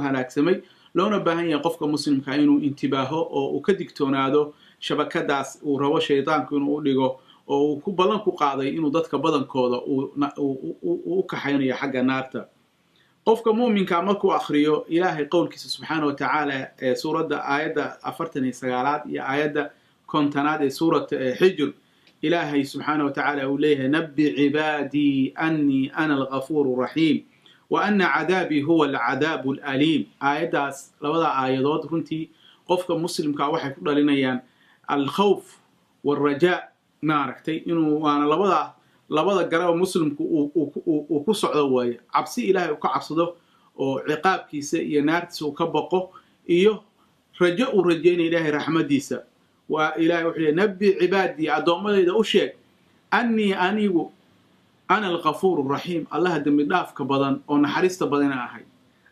Halaagsamay, loona baahan yahay qofka muslimka inuu intibaaho oo uu ka digtoonaado shabakadaas uu rabo shaydaanku inuu u dhigo, oo uu ku ballan ku qaaday inuu dadka badankooda uu u kaxaynayo xagga naarta. Qofka mu'minka markuu akhriyo Ilaahay qowlkiisa subxaana wa tacaala ee suuradda aayadda 49aad iyo aayadda 50aad ee suurat Xijr, Ilaahay subxaana wa tacaala uu leeyahay: "Nabbi cibaadii annii ana algafuuru raxiim wa ana cadaabii huwa alcadaabu alaliim." Aayaddaas, labada aayadood, runtii qofka muslimkaa waxay ku dhalinayaan alkhawf walrajaa, maaragtay, inuu waana labada garaba muslimku uu ku socdo waaye: cabsi Ilaahay uu ka cabsado oo ciqaabkiisa iyo naartiisa uu ka baqo, iyo rajo uu rajaynaya Ilaahay raxmadiisa. Waa Ilahay wuxuu leey: "Nabbi cibaadii," addoommadayda u sheeg, "annii," anigu, "ana algafuuru raxiim," Allaha dembi dhaafka badan oo naxariista badana ahay.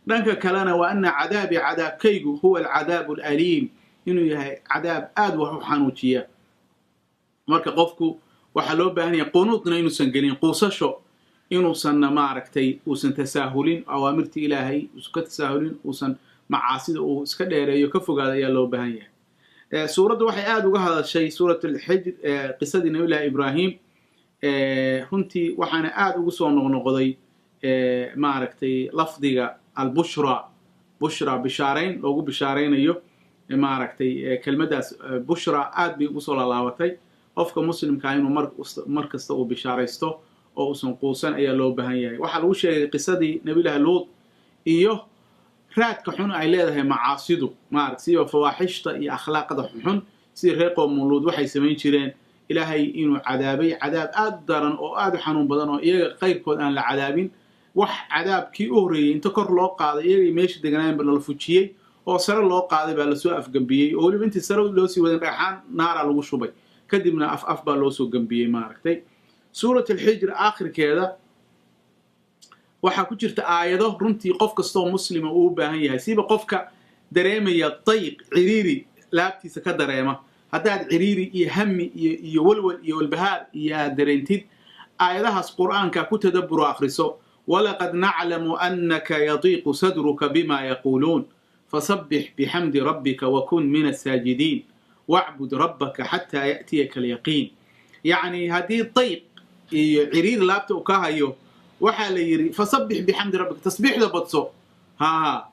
Dhanka kalena, "wa ana cadaabii," cadaabkaygu, "huwa alcadaabu alaliim," inuu yahay cadaab aad wax u xanuujiya. Marka qofku waxaa loo baahan yahay qunuudna inuusan gelin, quusasho inuusanna, maaragtay, uusan tasaahulin awaamirtii Ilaahay, uusan ka tasaahulin, uusan macaasida uu iska dheereeyo, ka fogaado ayaa loo baahan yahay. Suuraddu waxay aada uga hadashay, Suurat Alxijr, qisadii Nabiyullahi Ibraahim. Runtii waxaana aada ugu soo noqnoqday, maaragtay, lafdiga albushra, bushra, bishaarayn loogu bishaaraynayo. Maaragtay, kelmaddaas bushra aad bay ugu soo laalaabatay. Qofka muslimkaa inuu mar kasta uu bishaaraysto oo uusan quusan ayaa loo baahan yahay. Waxaa lagu sheegay qisadii Nabiyullahi Luud iyo raadka xun ay leedahay macaasidu, maarata, siba fawaaxishta iyo akhlaaqda xunxun, sidii reer qowmu Luud waxay samayn jireen, Ilaahay inuu cadaabay cadaab aad u daran oo aad u xanuun badan oo iyaga qayrkood aan la cadaabin. Wax cadaabkii u horreeyey inta kor loo qaaday iyagay meesha deganaayeen lala fujiyey oo sare loo qaaday baa lasoo afgambiyey, oo weliba intii sare loo sii wadan dhagxaan naara lagu shubay, kadibna af af baa loo soo gambiyey, maaragtay. Suurat Alxijr aakhirkeeda waxaa ku jirta aayado runtii qof kastoo muslima uu u baahan yahay, siba qofka dareemaya dayq, ciriiri laabtiisa ka dareema. Haddaad ciriiri iyo hami iyo walwal iyo walbahaar iyo aad dareentid, aayadahaas Qur'aanka ku tadabburo, akhriso: "Walaqad naclamu annaka yadiiqu sadruka bima yaquuluun fasabbix bixamdi rabbika wakun min asaajidiin wacbud rabbaka xataa ya'tiyaka alyaqiin." Yacni haddii dayq iyo ciriiri laabta uu ka hayo, waxaa la yidhi: "Fasabbix bixamdi rabbika," tasbiixda badso, ha,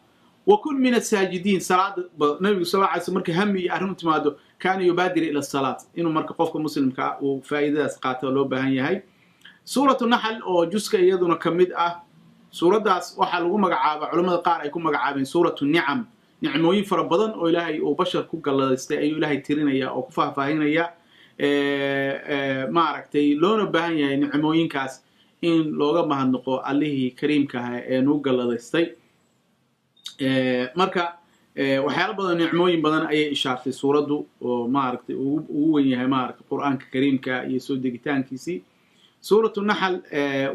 "wakun min asaajidiin," salaada. Nabigu sal lla alay sl marka hami iyo arrin u timaado, kaana yubaadir ila salaat. Inuu marka qofka muslimka uu faa'iidadaas qaato loo baahan yahay. Suuratu Naxal oo juska iyaduna ka mid ah, suuraddaas waxaa lagu magacaaba, culamada qaar ay ku magacaabeen Suuratu Nicam. Nicmooyin fara badan oo Ilaahay uu bashar ku galladaystay ayuu Ilaahay tirinaya oo ku faahfaahinaya, maaragtay, loona baahan yahay nicmooyinkaas in looga mahadnaqo Allihii kariimka ahaa ee nuu galladaystay. Marka waxyaalo badan, nicmooyin badan ayay ishaartay suuraddu, oo maaragtay ugu wen yahay, maaragtay, Qur'aanka kariimka iyo soo degitaankiisii. Suuratu Naxal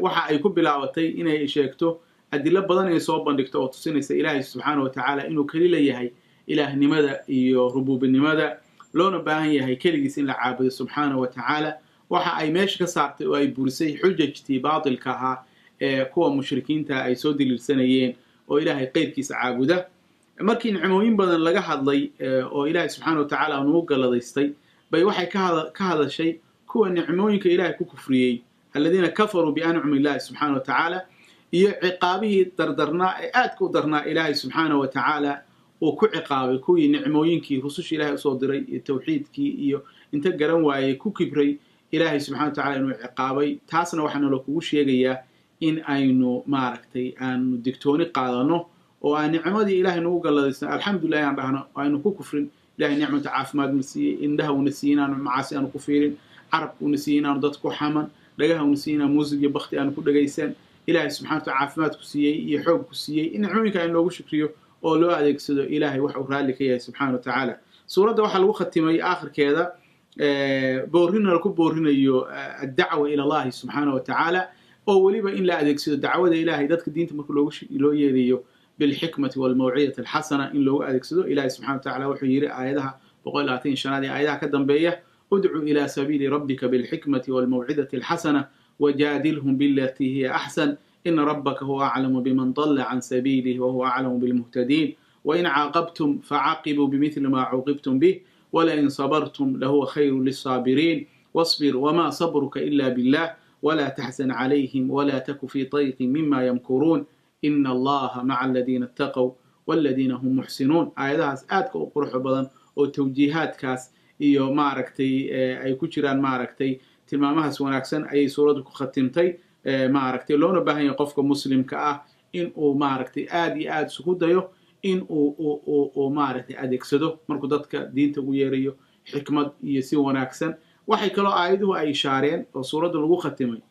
waxa ay ku bilaabatay inay sheegto adilo badan inay soo bandhigto oo tusinaysa Ilaahay subxaana wa tacaala inuu keli leeyahay ilaahnimada iyo rubuubinimada, loona baahan yahay keligiis in la caabudo subxaana wa tacaala. Waxa ay meesha ka saartay oo ay burisay xujajtii baatilka ahaa ee kuwa mushrikiinta ay soo daliilsanayeen oo Ilaahay qayrkiisa caabuda. Markii nicmooyin badan laga hadlay oo Ilaahay subxaana wa tacaala nugu galladaystay, bay waxay ka hadashay kuwa nicmooyinka Ilaahay ku kufriyey, aladiina kafaruu biancumi illahi subxaana wa tacaala, iyo ciqaabihii dardarnaa ee aadka u darnaa Ilaahay subxaana wa tacaala uu ku ciqaabay kuwii nicmooyinkii rususha Ilahay usoo diray iyo tawxiidkii iyo inta garan waayey ku kibray, Ilaahay subxana wa tacala inuu ciqaabay. Taasna waxaa naloo kugu sheegayaa in aynu, maaragtay, aanu digtooni qaadano oo aan nicmadii Ilahay nagu galladaysan alxamdulilah aan dhahno, aynu ku kufrin. Ilahay nicmata caafimaad na siiyey, indhaha uuna siiyey inaanu macaasi aanu ku fiirin, carabka uuna siiyey inaanu dad ku xaman, dhagaha uuna siiyey inaan muusig iyo bakti aanu ku dhagaysan. Ilahay subxana wa tacala caafimaad ku siiyey iyo xoog ku siiyey, in nicmooyinka in loogu shukriyo oo loo adeegsado Ilahay wax uu raalli ka yahay subxana wa tacaala. Suuradda waxaa lagu khatimay aakhirkeeda boorrina laku boorinayo addacwa ila Allahi subxaana wa tacaala, oo weliba in la adeegsado dacwada Ilahay dadka diinta marka loo yeerayo bilxikmati walmawcidati alxasana in loogu adeegsado. Ilahay subxana wa tacala wuxuu yidhi aayadaha 125aad ee aayadaha ka dambeeya: "Udcu ila sabiili rabbika bilxikmati walmawcidati alxasana wajaadilhum bilatii hiya axsan." Ina rabbaka huwa aclamu biman dalla can sabiilih wahuwa aclamu bilmuhtadiin. Wain caaqabtum facaaqibuu bimithli ma cuuqibtum bih, walain sabartum lahuwa khayru lisaabiriin. Wasbir wma sabruka ila billah, wla taxzan calayhim wla taku fi dayqin mima yamkuruun, ina allaha maca aladiina itaqow waladiina hum muxsinuun. Aayadahaas aadka u quruxda badan oo tawjiihaadkaas iyo maaragtay ay ku jiraan, maaragtay tilmaamahaas wanaagsan ayay suuraddu ku khatimtay, maaragtay loona baahan yahay qofka muslimka ah in uu maaragtay aad iyo aad isugu dayo in uu maaragtay adeegsado markuu dadka diinta ugu yeerayo xikmad iyo si wanaagsan. Waxay kaloo aayaduhu ay ishaareen oo suuradda lagu khatimay,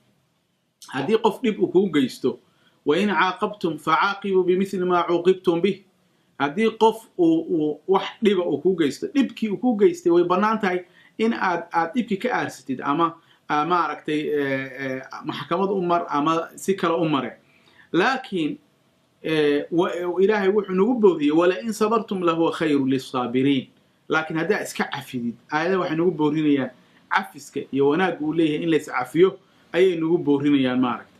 haddii qof dhib uu kuu geysto, wain caaqabtum facaaqibuu bimithli maa cuuqibtum bih. Haddii qof uu wax dhiba uu kuu geysto, dhibkii uu kuu geystay way bannaan tahay in aad dhibkii ka aarsatid, ama maaragtay maxkamad u mar ama si kale u mare. Laakiin Ilaahay wuxuu nagu booriyey, walain sabartum lahuwa khayru lisaabiriin. Laakiin haddaa iska cafidid, aayadaha waxay nagu boorinayaan cafiska iyo wanaagga uu leeyahay in lays cafiyo ayay nagu boorinayaan, maaragtay,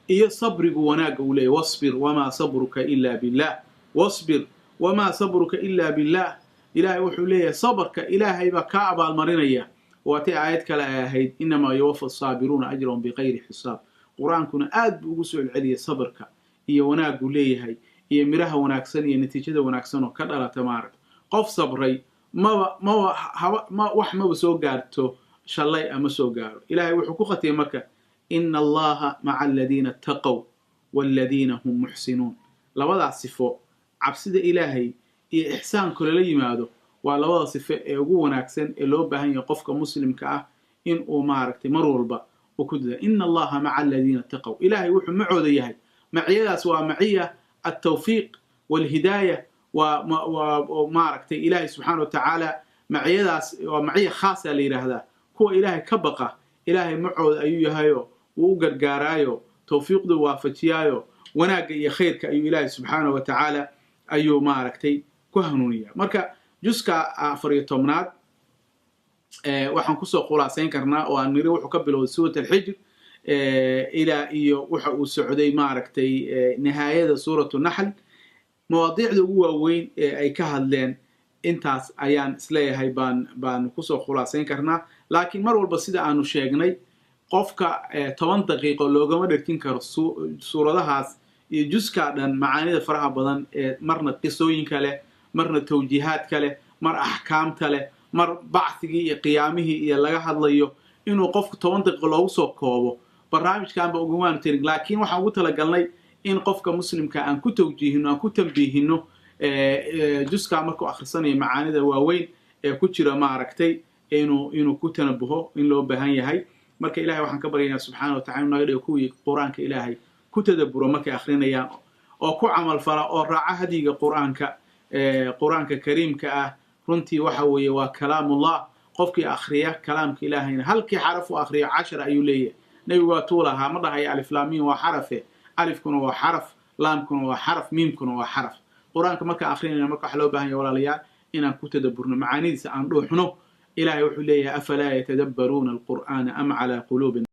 iyo sabrigu wanaagga uu leeyahy. Wasbir wamaa sabruka ila billah, wasbir wamaa sabruka ila billah. Ilaahay wuxuu leeyahay sabarka Ilaahay baa kaa abaalmarinaya. Waatay aayad kale ay ahayd, inamaa yuwafa asaabiruuna ajrahum bikayri xisaab. Qur-aankuna aad buu ugu soo celceliyay sabarka iyo wanaaggu leeyahay iyo miraha wanaagsan iyo natiijada wanaagsan oo ka dhalata, maaragta. Qof sabray maba maba haba ma wax maba soo gaarto shalay ama soo gaaro. Ilahay wuxuu ku khatiyay marka, ina allaha maca aladiina itaqow waladiina hum muxsinuun. Labadaas sifo, cabsida Ilaahay iyo ixsaanku lala yimaado, waa labada sifo ee ugu wanaagsan ee loo baahan yahay qofka muslimka ah in uu maaragtay mar walba uu ku dada. Ina allaha maca aladiina itaqow, Ilaahay wuxuu macooda yahay. Maciyadaas waa maciya altawfiiq walhidaaya, waa maaragtay Ilaahay subxaana wa tacaala maciyadaas waa maciya khaasa la yidhaahdaa. Kuwa Ilaahay ka baqa Ilaahay macooda ayuu yahayo, wuu u gargaaraayo, tawfiiqdu waafajiyaayo, wanaagga iyo khayrka ayuu Ilaahay subxaana wa tacaala ayuu maaragtay ku hanuuniyaa. Marka juska 14aad waxaan kusoo khulaasayn karnaa oo aan niri wuxuu ka bilowday suurat Alxijr ilaa iyo waxa uu socday maaragtay nihaayada suuratu Naxl. Mawaadiicda ugu waaweyn ee ay ka hadleen intaas ayaan isleeyahay baan kusoo khulaasayn karnaa. Laakiin mar walba sida aanu sheegnay, qofka 10 daqiiqo loogama dherkin karo suuradahaas iyo juskaa dhan macaanida faraha badan ee marna qisooyinka leh, marna tawjiihaadka leh, mar axkaamta leh, mar bacthigii iyo qiyaamihii iyo laga hadlayo, inuu qofku 10 daqiiqo loogu soo koobo barnaamijkanba ugumaanu tirin. Laakiin waxaan ugu talagalnay in qofka muslimka aan ku tawjiihino, aan ku tambiihino juskaa markuu akhrisanayo macaanida waaweyn ee ku jira, maaragtay inuu ku tanabuho in loo baahan yahay. Marka Ilahay waxaan ka baryaynaa subxaana wa tacala inu naga dhigo kuwii Qur-aanka Ilaahay ku tadaburo markay akhrinayaan, oo ku camal fala, oo raaca hadyiga Qur-aanka. Qur-aanka kariimka ah runtii waxa weeye waa kalaamullah. Qofkii akhriya kalaamka Ilaahayna, halkii xaraf u akhriyo 10 ayuu leeyahay. Nebigu waa tuu lahaa, ma dhahaya aliflaamiin waa xarafe, alifkuna waa xaraf, laamkuna waa xaraf, miimkuna waa xaraf. Qur-aanka markaan akhrinayna marka waxa loo baahan yahay, walaalayaal, inaan ku tadaburno macaanidiisa, aan dhuuxno. Ilahay wuxuu leeyahay, afalaa yatadabbaruuna alqur'aana am calaa quluubin